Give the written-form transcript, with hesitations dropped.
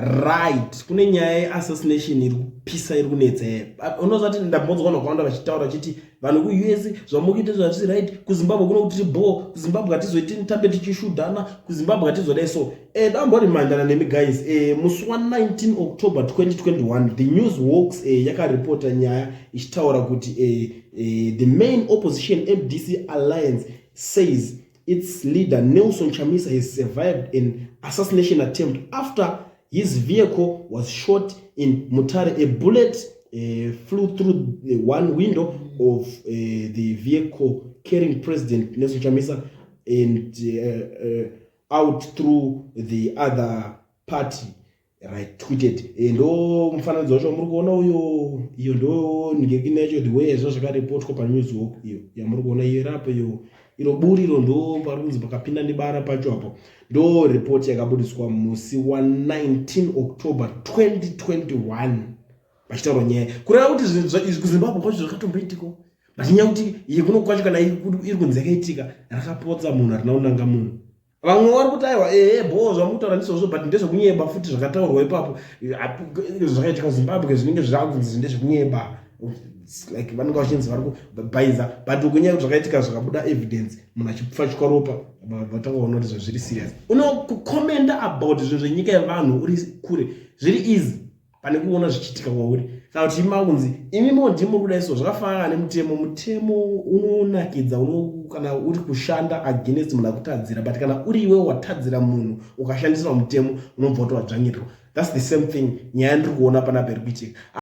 Right, kune nyaya yeassassination iri kupisa, iri kunetsa. Unoziva kuti ndambonzwa vanhu vakawanda vachitaura vachiti vanhu kuUS zvamukuita zvazvisi right, kuZimbabwe kuno kuti bo kuZimbabwe hatizoiti tambe tichishudhana, kuZimbabwe hatizodai. So damborimandana nemi guys, musi wa19 October 2021, the News Hawks yakaripota nyaya ichitaura kuti the main opposition MDC Alliance says its leader Nelson Chamisa has survived an assassination attempt after his vehicle was shot in Mutare. A bullet flew through the one window of the vehicle carrying President Nelson Chamisa and out through the other party, right, tweeted. Ndo mufananidzo wacho muri kuona uyo. Iyo ndo ngekine yacho, the way zva zvakaripotwa paNews Hawk. Iyo yamuri kuona iyo irapo, iyo iro buriro ndo pari kunzi pakapinda nebara pacho apo. Ndo ripoti yakabudiswa musi wa19 October 2021 pachitaurwa nyaya, kureva kuti izvi kuZimbabwe kwacho zvakatomboitiko, but nyaya kuti iye kuno kwacho kana iri kunzi yakaitika, rakapotsa munhu, harina kunanga munhu. Vamwe vari kuti aiwa, ehe, bo zvamutaura ndizvozvo, but ndezvekunyeba futi zvakataurwa ipapo. Zvakaitika kuZimbabwe zvinenge zvakunzi ndezvekunyeba, like vanenge vachinzi vari kubhaiza, but kunyaya kuti zvakaitika, zvakabuda evidence, munhu achipfachwa ropa, vatangaona kuti zvo zviri serious. Unokukomenda about zvinhu zvenyika yevanhu uri kure zviri easy pane kuona zvichiitika kwauri, kana kuti ima kunzi imimo ndimi muri kudai. So zvakafanana nemutemo. Mutemo unonakidza kana uri kushanda against munhu akutadzira, but kana uri iwe watadzira munhu ukashandisirwa mutemo, unobva watowadzvanyirirwa. That's the same thing nyaya ndiri kuona panapa iri kuitika.